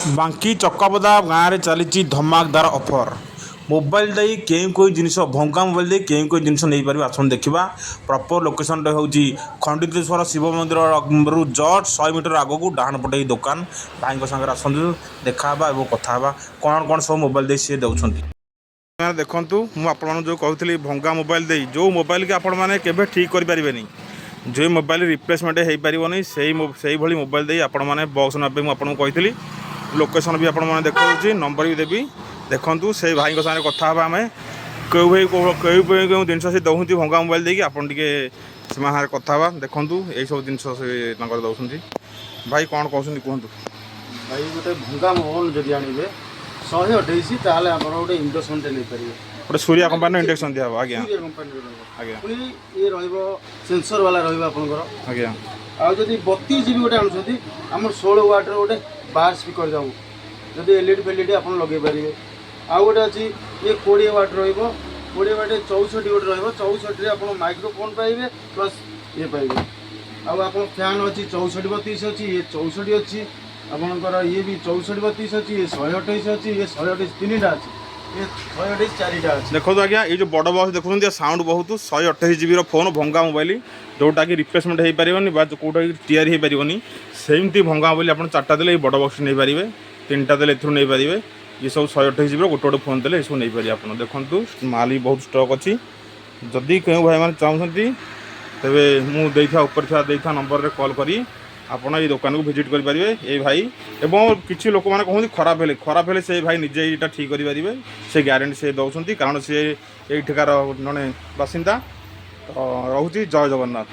ବାଙ୍କି ଚକାପଦା ଗାଁରେ ଚାଲିଛି ଧମାକଦାର offer. Mobile ଦେଇ କେଉଁ କେଉଁ ଜିନିଷ, ଭଙ୍ଗା ମୋବାଇଲ ଦେଇ କେଉଁ କେଉଁ ଜିନିଷ ନେଇପାରିବେ, ଆସନ୍ତୁ ଦେଖିବା। ପ୍ରପର୍ ଲୋକେସନଟା ହେଉଛି ଖଣ୍ଡିତେଶ୍ୱର ଶିବ ମନ୍ଦିରରୁ ଜଷ୍ଟ 100 ମିଟର ଆଗକୁ ଡାହାଣ ପଟେ ଏଇ ଦୋକାନ। ଭାଇଙ୍କ ସାଙ୍ଗରେ ଆସନ୍ତୁ, ଦେଖା ହେବା ଏବଂ କଥା ହେବା କ'ଣ କ'ଣ ସବୁ ମୋବାଇଲ ଦେଇ ସିଏ ଦେଉଛନ୍ତି। ଦେଖନ୍ତୁ, ମୁଁ ଆପଣମାନଙ୍କୁ ଯେଉଁ କହୁଥିଲି, ଭଙ୍ଗା ମୋବାଇଲ ଦେଇ, ଯେଉଁ ମୋବାଇଲକି ଆପଣମାନେ କେବେ ଠିକ୍ କରିପାରିବେନି, ଯେଉଁ ମୋବାଇଲ ରିପ୍ଲେସମେଣ୍ଟ ହେଇପାରିବନି, ସେଇଭଳି ମୋବାଇଲ ଦେଇ ଆପଣମାନେ ବକ୍ସ ନେବେ, ମୁଁ ଆପଣଙ୍କୁ କହିଥିଲି। ଲୋକେସନ୍ ବି ଆପଣମାନେ ଦେଖାଉଛି, ନମ୍ବର ବି ଦେବି। ଦେଖନ୍ତୁ, ସେଇ ଭାଇଙ୍କ ସାଙ୍ଗରେ କଥା ହେବା ଆମେ, କେଉଁ ଭାଇ କେଉଁ କେଉଁ କେଉଁ ଜିନିଷ ସେ ଦେଉଛନ୍ତି ଭଙ୍ଗା ମୋବାଇଲ ଦେଇକି। ଆପଣ ଟିକେ ସେମାନଙ୍କ ସାଙ୍ଗରେ କଥା ହେବା। ଦେଖନ୍ତୁ, ଏଇସବୁ ଜିନିଷ ସେ ତାଙ୍କର ଦେଉଛନ୍ତି। ଭାଇ, କ'ଣ କହୁଛନ୍ତି କୁହନ୍ତୁ। ଭାଇ, ଗୋଟେ ଭଙ୍ଗା ମୋବାଇଲ ଯଦି ଆଣିବେ 128, ତାହେଲେ ଆପଣ ଗୋଟେ ଇଣ୍ଡକ୍ସନଟେ ନେଇପାରିବେ। ଗୋଟେ ସୂର୍ୟା କମ୍ପାନୀର ଇଣ୍ଡକ୍ସନ୍ ଦିଆହେବ, ଆଜ୍ଞା। ସୂର୍ଯ୍ୟ କମ୍ପାନୀର ରହିବ। ପୁଣି ଇଏ ରହିବ, ସେନ୍ସର ବାଲା ରହିବ ଆପଣଙ୍କର। ଆଉ ଯଦି 32 ଜିବି ଗୋଟେ ଆଣୁଛନ୍ତି, ଆମର 16 ୱାଟ୍ର ଗୋଟେ ବାର ସ୍ପିକର ଯାଉ, ଯଦି ଏଲ୍ଇଡି ଫେଲିଡି ଆପଣ ଲଗେଇ ପାରିବେ। ଆଉ ଗୋଟେ ଅଛି, ଇଏ 20 ୱାଟ୍ ରହିବ। 20 ୱାଟ୍ 64 ଗୋଟେ ରହିବ। 64ରେ ଆପଣ ମାଇକ୍ରୋଫୋନ୍ ପାଇବେ, ପ୍ଲସ୍ ଇଏ ପାଇବେ। ଆଉ ଆପଣ ଫ୍ୟାନ୍ ଅଛି, 64 32 ଅଛି, ଇଏ 64 ଅଛି ଆପଣଙ୍କର, ଇଏ ବି 64 32 ଅଛି, ଇଏ 128 ଅଛି, ଇଏ 128 ତିନିଟା ଅଛି, ଇଏ 128 ଚାରିଟା ଅଛି। ଦେଖନ୍ତୁ ଆଜ୍ଞା, ଏଇ ଯେଉଁ ବଡ଼ ବକ୍ସ ଦେଖୁଛନ୍ତି, ସାଉଣ୍ଡ ବହୁତ। 128 ଜିବିର ଫୋନ୍, ଭଙ୍ଗା ମୋବାଇଲ, ଯେଉଁଟାକି ରିପ୍ଲେସମେଣ୍ଟ ହେଇପାରିବନି ବା କେଉଁଟାକି ତିଆରି ହେଇପାରିବନି, ସେମିତି ଭଙ୍ଗା ମୋବାଇଲ ଆପଣ ଚାରିଟା ଦେଲେ ଏଇ ବଡ଼ ବକ୍ସ ନେଇପାରିବେ, ତିନିଟା ଦେଲେ ଏଥିରୁ ନେଇପାରିବେ। ଇଏ ସବୁ 128 ଜିବିର ଗୋଟେ ଗୋଟେ ଫୋନ୍ ଦେଲେ ଏସବୁ ନେଇପାରିବେ ଆପଣ। ଦେଖନ୍ତୁ, ମାଲ ବି ବହୁତ ଷ୍ଟକ୍ ଅଛି। ଯଦି କେଉଁ ଭାଇମାନେ ଚାହୁଁଛନ୍ତି, ତେବେ ମୁଁ ଦେଇଥିବା ଉପରେ ଥିବା ଦେଇଥିବା ନମ୍ବରରେ କଲ୍ କରି ଆପଣ ଏଇ ଦୋକାନକୁ ଭିଜିଟ୍ କରିପାରିବେ। ଏଇ ଭାଇ ଏବଂ କିଛି ଲୋକମାନେ କହନ୍ତି ଖରାପ ହେଲେ ସେଇ ଭାଇ ନିଜେ ଏଇଟା ଠିକ୍ କରିପାରିବେ, ସେ ଗ୍ୟାରେଣ୍ଟି ସେ ଦେଉଛନ୍ତି, କାରଣ ସେ ଏଇଠିକାର ଜଣେ ବାସିନ୍ଦା। ତ ରହୁଛି, ଜୟ ଜଗନ୍ନାଥ।